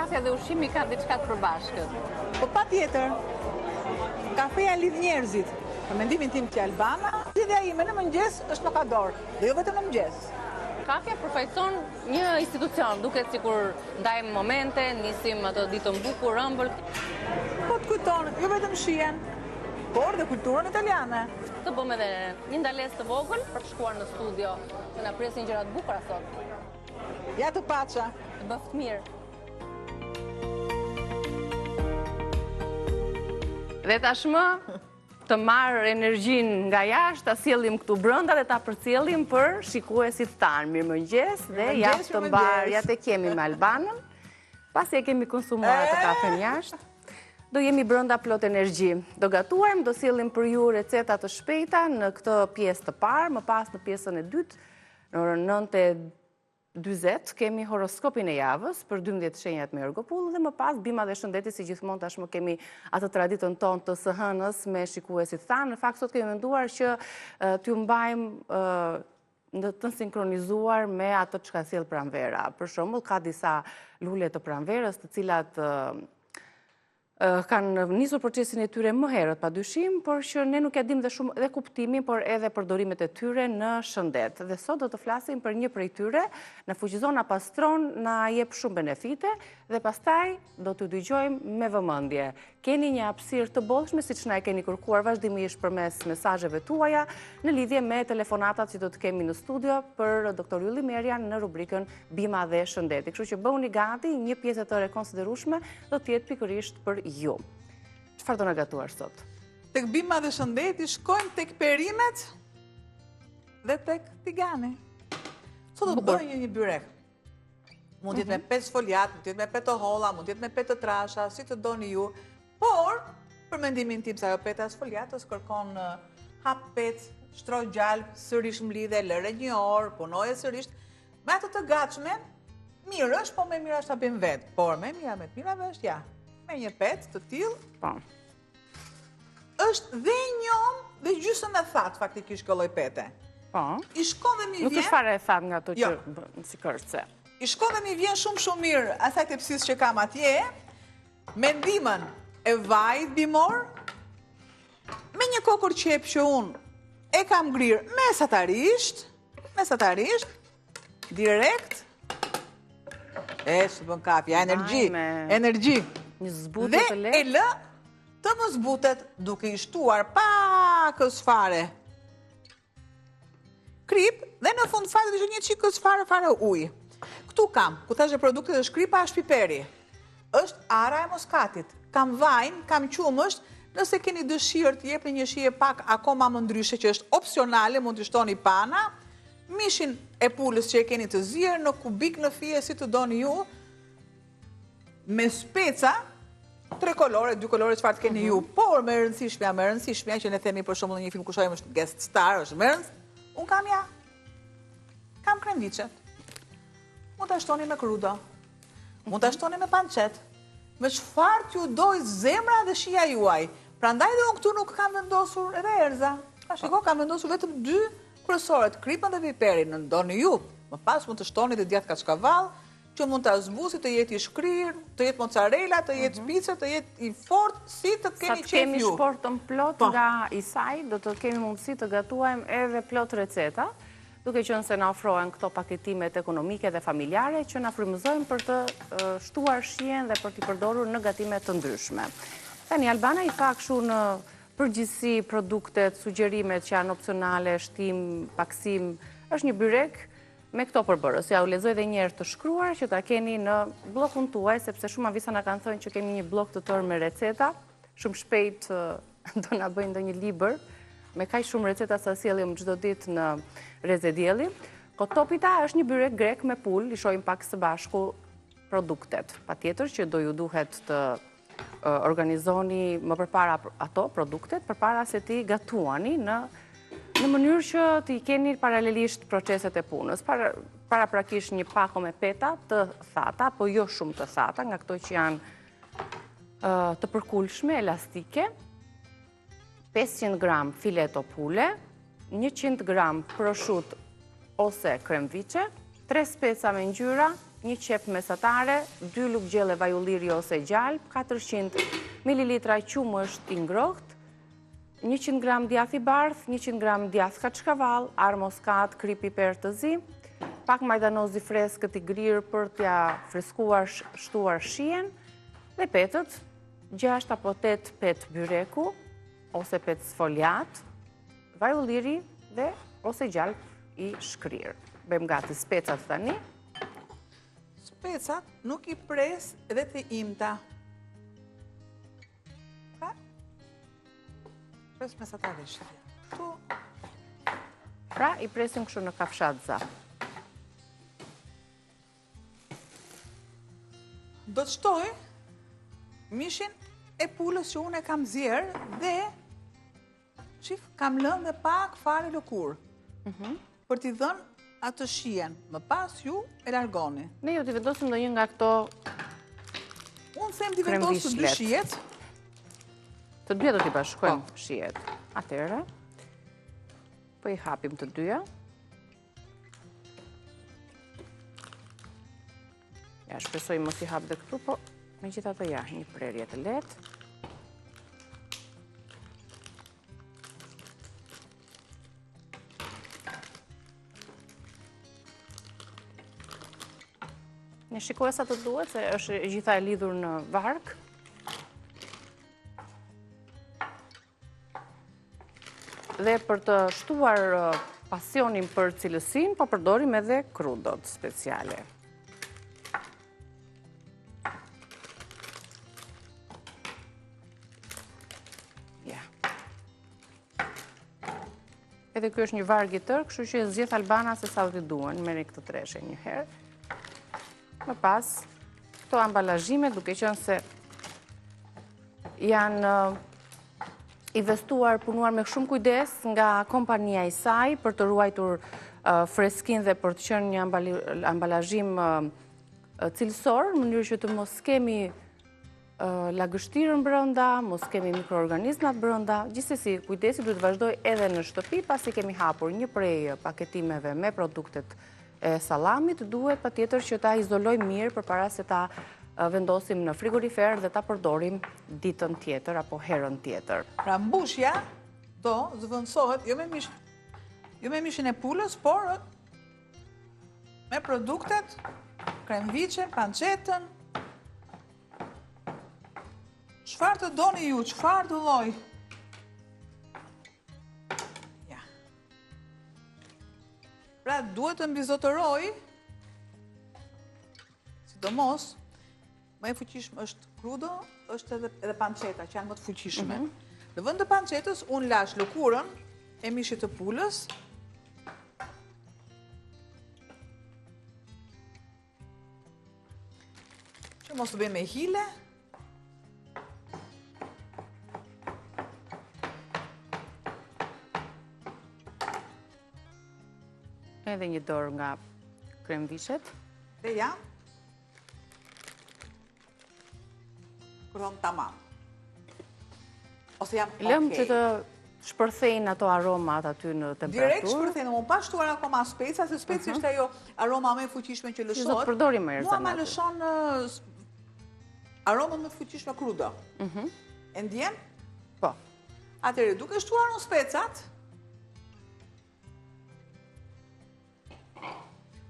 kafja dhe ushqimi kanë diçka të përbashkët. Po patjetër. Kafeja lidh njerëzit. Për mendimin tim ti Albana, zgjidhja ime në mëngjes është mokador, dhe jo vetëm në mëngjes. Kafja përfaqëson një institucion, duket sikur ndajmë momente, nisim atë ditën bukur, ëmbël. Po të kujton, jo vetëm shijen, por dhe kulturën italiane. Të bëjmë edhe një ndalesë të vogël për të shkuar në studio, se na presin gjëra të bukura sot. Ja të paça. Të bëftë mirë. Dhe tashmë të marrë energjinë nga jashtë, ta sjellim këtu brenda dhe ta përcjellim për shikuesit tanë. Mirëmëngjes dhe javë të mbarë, ja tek jemi me Albanën. Pasi e kemi konsumuar atë kafen jashtë, do jemi brenda plot energji. Do gatuajmë, do sjellim për ju receta të shpejta në këtë pjesë të parë, më pas në pjesën e dytë, në orën 9:40 kemi horoskopin e javës për 12 shenjat me Jorgo Pullën dhe më pas bima dhe shëndeti si gjithmonë tashmë kemi atë traditën tonë të së hënës me shikuesit tanë. Në fakt sot kemi menduar që t'ju mbajmë në të sinkronizuar me atë çka sjell pranvera. Për shembull, ka disa lule të pranverës të cilat kanë nisur procesin e tyre më herët pa dyshim, por që ne nuk ia dimë dhe shumë dhe kuptimin, por edhe përdorimet e tyre në shëndet. Dhe sot do të flasim për një prej tyre, na fuqizon, na pastron, na jep shumë benefite dhe pastaj do t'ju dëgjojmë me vëmendje. Keni një hapësirë të bollshme siç na e keni kërkuar vazhdimisht përmes mesazheve tuaja në lidhje me telefonatat që do të kemi në studio për Dr. Ylli Merjan në rubrikën Bima dhe Shëndeti. Kështu që bëhuni gati, një pjesë e tërë e konsiderueshme do të jetë pikërisht për ju. Çfarë do na gatuash sot? Tek Bima dhe Shëndeti shkojmë tek perimet dhe tek tigani. Sot do të bëjmë një byrek. Mund të jetë me mhm. petë sfoliat, mund të jetë me petë të holla, mund të jetë me petë të trasha, si të doni ju. Por, për mendimin tim, se ajo peta sfoliatës kërkon hap petë, shtro gjalpë, sërish mblidhe, lëre një orë, punoje sërish. Me atë të gatshme, mirë është, po më mirë është ta bëjmë vetë. Por, më mira me të mirave është, ja, me një petë të tillë. Po. është dhe e njomë dhe gjysëm e thatë faktikisht kjo lloj pete. Po. I shkon dhe m'i vjen... Nuk është fare e thatë nga ato që jo. bën si kërce. I shkon dhe m'i vjen shumë shumë mirë asaj tepsisë që kam atje, me ndihmën e vajit bimor, me një kokërr qepë që unë e kam grirë mesatarisht, mesatarisht, direkt, e, ç'të bën kafja, energji, energji. Një zbutje të lehtë. Dhe e lë të më zbutet duke i shtuar pakëz fare kripë dhe në fund fare do të një çikëz fare fare ujë. Këtu kam, ku thashë produktet është kripa është piperi. Është arra e muskatit. Kam vajin, kam qumësht, nëse keni dëshirë të jepni një shije pak akoma më ndryshe që është opsionale, mund të shtoni pana, mishin e pulës që e keni të zier në kubik në fije si të doni ju, me speca, tre kolore, dy kolore çfarë të keni ju, mhm. por më e rëndësishmja, më e rëndësishmja që ne themi për shembull në një film ku shohim është guest star, është më e rëndësishmja, unë kam ja. Kam kremviçet. Mund ta shtoni me krudo. Mund ta mhm. shtoni me pançetë. Me çfarë t'ju dojë zemra dhe shija juaj. Prandaj dhe unë këtu nuk kam vendosur edhe erëza. Pa shiko, kam vendosur vetëm dy kryesoret, kripën dhe piperin, në doni ju. Më pas mund të shtoni dhe djathë kaçkavall, që mund ta zbusi të jetë i shkrirë, të jetë mozzarella, të jetë mhm. pica, të jetë i fortë, si të keni qejf ju. Sa të kemi shportën plot po. nga i saj, do të kemi mundësi të gatuajmë edhe plot receta, duke qenë se na ofrohen këto paketimet ekonomike dhe familjare që na frymëzojnë për të shtuar shijen dhe për t'i përdorur në gatime të ndryshme. Tani, Albana i tha kështu në përgjithësi produktet, sugjerimet që janë opsionale, shtim, paksim, është një byrek Me këto përbërës, jua lexoj edhe një herë të shkruar që ta keni në bllokun tuaj, sepse shumë amvisa na kanë thënë që kemi një bllok të tërë me receta, shumë shpejt do na bëjnë ndonjë libër, me kaq shumë receta sa sjellim çdo ditë në Rreze Dielli. Kotopita është një byrek grek me pulë, i shohim pak së bashku produktet. Patjetër që do ju duhet të organizoni më përpara ato produktet, përpara se t'i gatuani në në mënyrë që t'i keni paralelisht proceset e punës. Para, paraprakisht një pako me peta të thata, po jo shumë të thata, nga këto që janë të përkulshme, elastike, 500 gram fileto pule, 100 gram proshutë ose kremviçe, 3 speca me ngjyra, një qepë mesatare, 2 lugë gjelle vaj ulliri ose gjalpë, 400 ml qumësht i ngrohtë, 100 gram djathë i bardhë, 100 gram djathë kaçkavall, arrë moskat, kripë piper të zi, pak majdanoz i freskët i grirë për t'ia freskuar shtuar shijen, dhe petët, 6 apo 8 petë byreku, ose petë sfoliat, vaj ulliri dhe ose gjalpë i shkrirë. Bëjmë gati specat tani. Specat nuk i pres dhe të imta. Pra, pres mesatarisht. Tu. Pra, i presim kështu në kafshatëza. Do të shtoj mishin e pulës që unë e kam zier dhe shif, kam lënë dhe pak fare lëkurë. Mhm. Për t'i dhënë atë shijen. Më pas ju e largoni. Ne ju t'i vendosim ndonjë nga këto Unë them t'i vendos të dy shijet. Të dyja do t'i bashkojmë po. shijet. Atëherë, po i hapim të dyja. Ja, shpresoj mos i hap dhe këtu, po megjithatë ja, një prerje të lehtë. Ne shikoj sa të duhet, se është e gjitha e lidhur në varg. Dhe për të shtuar pasionin për cilësinë, po përdorim edhe krudot speciale. Ja. Edhe ky është një varg i tërë, kështu që e zgjedh Albana se sa do t'i duhen, merrni këtë treshe një herë. Më pas, këto ambalazhime, duke qenë se janë investuar, punuar me shumë kujdes nga kompania Isai për të ruajtur freskinë dhe për të qenë një ambalazhim cilësor, në mënyrë që të mos kemi lagështirën brenda, mos kemi mikroorganizmat brenda. Gjithsesi, kujdesi duhet të vazhdojë edhe në shtëpi, pasi kemi hapur një prej paketimeve me produktet e sallamit, duhet patjetër që ta izolojmë mirë përpara se ta vendosim në frigorifer dhe ta përdorim ditën tjetër apo herën tjetër. Pra mbushja do zëvendësohet jo me mish, jo me mishin e pulës, por me produktet kremviçen, pancetën. Çfarë të doni ju, çfarë të lloj? Ja. Pra duhet të mbizotërojë, sidomos, më e fuqishme është krudo, është edhe, edhe panceta, që janë më të fuqishme. Mm -hmm. Në vend të pancetës, unë lashë lëkurën e mishit të pulës, Që mos të bëjmë me hile. Edhe një dorë nga kremviçet. Dhe ja. Kërëm tamam. Ose jam okej. Lëmë që të shpërthejnë ato aromat aty në temperaturë. Direkt shpërthejnë, unë pa shtuar akoma speca, se speci mhm. është ajo aroma më e fuqishme që lëshohet. Do të përdorim më Mua ma lëshon aromën më të fuqishme krudo. Mhm. E ndjen? Po. Atëherë, duke shtuar unë specat,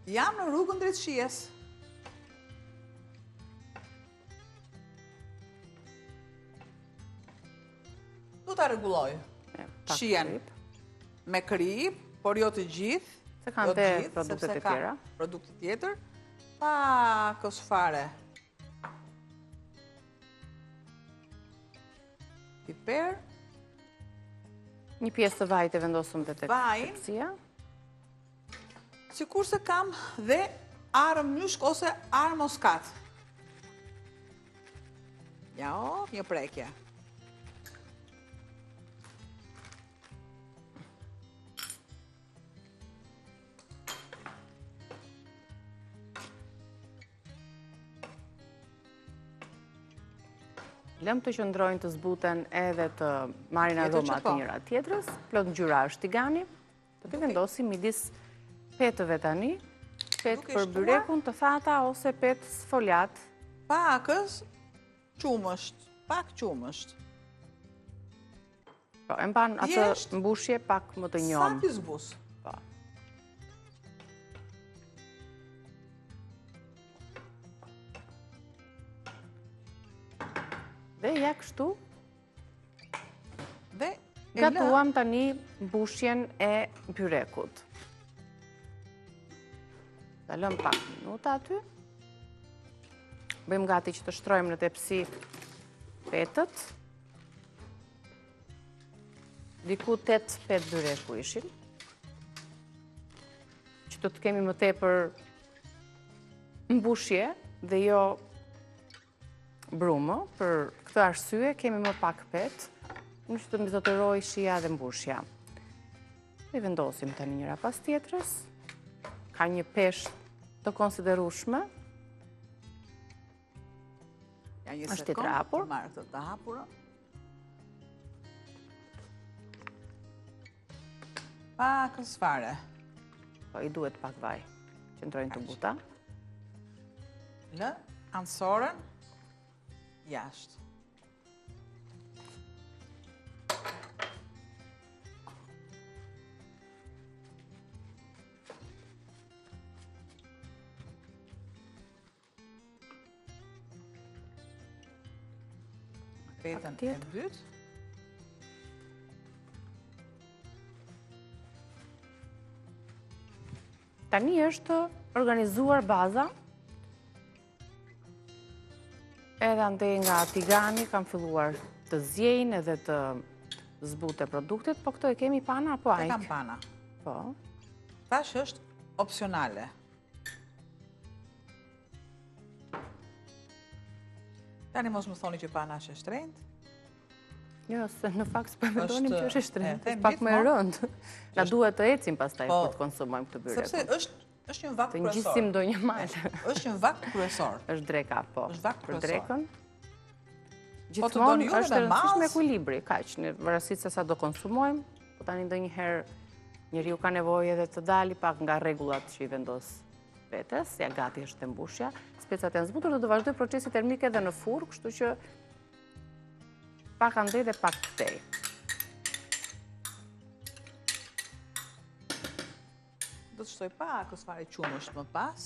Jam në rrugën drejt shijes. Do ta rregulloj. Shijen me kripë, por jo të gjithë. Se kanë jo dhe produktet e tjera. Produkte tjetër. Pakëz fare. Piper. Një pjesë të vajit e vendosëm dhe te tepsia. Sikurse kam dhe arrë myshk ose arrë moskat. Ja, o, një prekje. Lëmë të qëndrojnë të zbuten edhe të marrin aromat po. njëra tjetrës. Plot ngjyra është tigani. Do t'i vendosim midis petëve tani. Petë për byrekun të thata ose petë sfoliat? Pakëz qumësht, pak qumësht. Po, e mban atë mbushje pak më të njomë. Sa t'i zbusë? Po. Dhe ja kështu, Dhe gatuam tani mbushjen e byrekut. Ta lëmë pak minuta aty. Bëjmë gati që të shtrojmë në tepsi petët. Diku 8 petë byreku ishin. Që do të kemi më tepër mbushje dhe jo brumë, për këtë arsye kemi më pak petë, në që të mbizotërojë shija dhe mbushja. I vendosim tani njëra pas tjetrës, ka një peshë të konsiderueshme. Ja një sekond, të marr këtë të hapurën. Pakëz fare. Po, i duhet pak vaj, qëndrojnë të buta. Lë anësoren, jashtë. Petën e dytë. Tani është organizuar baza edhe andej nga tigani kam filluar të ziejnë edhe të zbuten produktet, po këto e kemi pana apo ajkë? E kam pana. Po. Tash është opsionale. Tani mos më thoni që pana është e shtrenjtë. Jo, se në fakt s'po mendonim që është e shtrenjtë, është pak më e rëndë. Na duhet të ecim pastaj po, kur të konsumojmë këtë byrek. Sepse është është një vakt kryesor. Të ngjisim ndonjë mal. Është një vakt kryesor. Është dreka, po. Është vakt kryesor. Për drekën. Po Gjithmonë është e rëndësishme ekuilibri, kaq, në varësi se sa do konsumojmë, po tani ndonjëherë njeriu ka nevojë edhe të dali pak nga rregullat që i vendos vetes, ja gati është mbushja. Specat janë zbutur dhe do vazhdojë procesi termik edhe në furrë, kështu që pak andej dhe pak këtej. Do të shtoj pakëz fare qumësht më pas.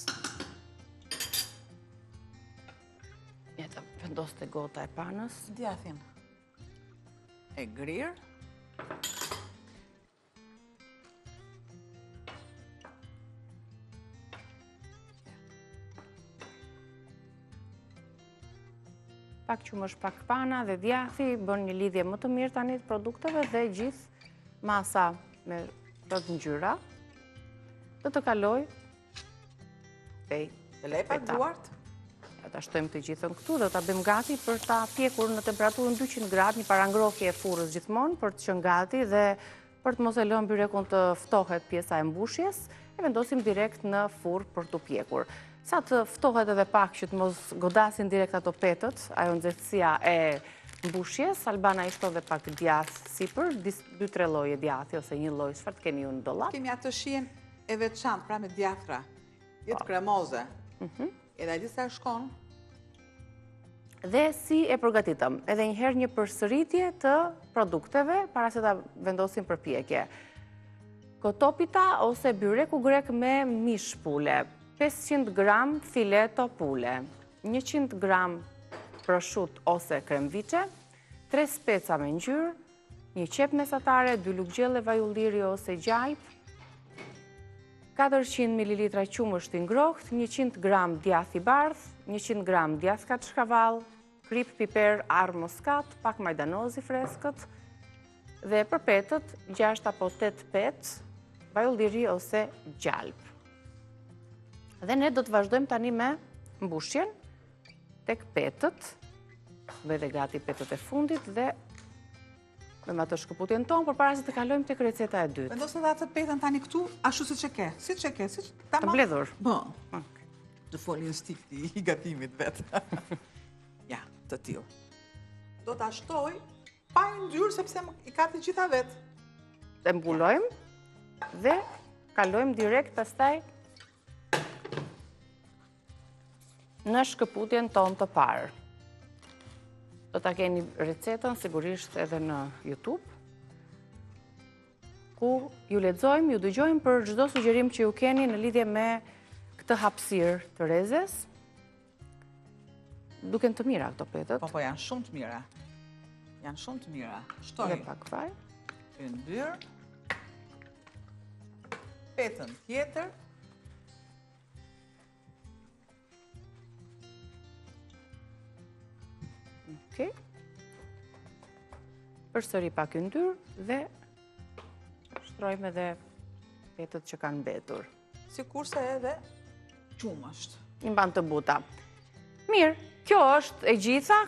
Ja ta vendos te gota e panës. Djathin e grirë. Pak qumësht, pak pana dhe djathi bën një lidhje më të mirë tani të produkteve dhe gjithë masa me plot ngjyra do të kalojë Pej, të laj pak duart? Ja ta shtojmë të gjithën këtu dhe ta bëjmë gati për ta pjekur në temperaturën 200 gradë, një parangrohje e furrës gjithmonë për të qenë gati dhe për të mos e lënë byrekun të ftohet pjesa e mbushjes, e vendosim direkt në furrë për t'u pjekur. Sa të ftohet edhe pak që të mos godasin direkt ato petët, ajo nxehtësia e mbushjes, Albana i shton dhe pak djathë sipër, 2-3 lloje djathi ose një lloj, çfarë të keni ju në dollap. Kemi atë shijen e veçantë, pra me djathra, jetë po. kremoze. Mhm. Edhe a sa shkon? Dhe si e përgatitëm, edhe njëherë një përsëritje të produkteve para se ta vendosim për pjekje. Kotopita ose byreku grek me mish pule, 500 gram fileto pule, 100 gram proshutë ose kremviçe, 3 speca me ngjyrë, një qepë mesatare, 2 lugë gjelle vaj ulliri ose gjalpë, 400 ml qumësht i ngrohtë, 100 gram djathë i bardhë, 100 gram djathë kaçkavall, kripë, piper, arrë moskat, pak majdanoz i freskët dhe për petët 6 apo 8 petë, vaj ulliri ose gjalpë. Dhe ne do të vazhdojmë tani me mbushjen tek petët, bëj dhe gati petët e fundit dhe Bëjmë atë shkëputjen tonë, por para se të kalojmë tek receta e dytë. Vendos edhe atë petën tani këtu, ashtu siç e ke, siç e ke, siç ta Të mbledhur. Po. Të foli instinkti i gatimit vetë. Ja, të tillë. Do ta shtoj pa yndyrë sepse i ka të gjitha vetë. E mbulojmë dhe kalojmë direkt pastaj. Në shkëputjen tonë të parë. Do ta keni recetën sigurisht edhe në YouTube, ku ju lexojmë, ju dëgjojmë për çdo sugjerim që ju keni në lidhje me këtë hapësirë të rezes. Duken të mira këto petët. Po, po, janë shumë të mira. Janë shumë të mira. Shtoj. Dhe pak vaj. Yndyrë. Petën tjetër. Okej. Përsëri pak yndyrë dhe shtrojmë edhe petët që kanë mbetur. Sikurse edhe qumësht. I mban të buta. Mirë, kjo është e gjitha.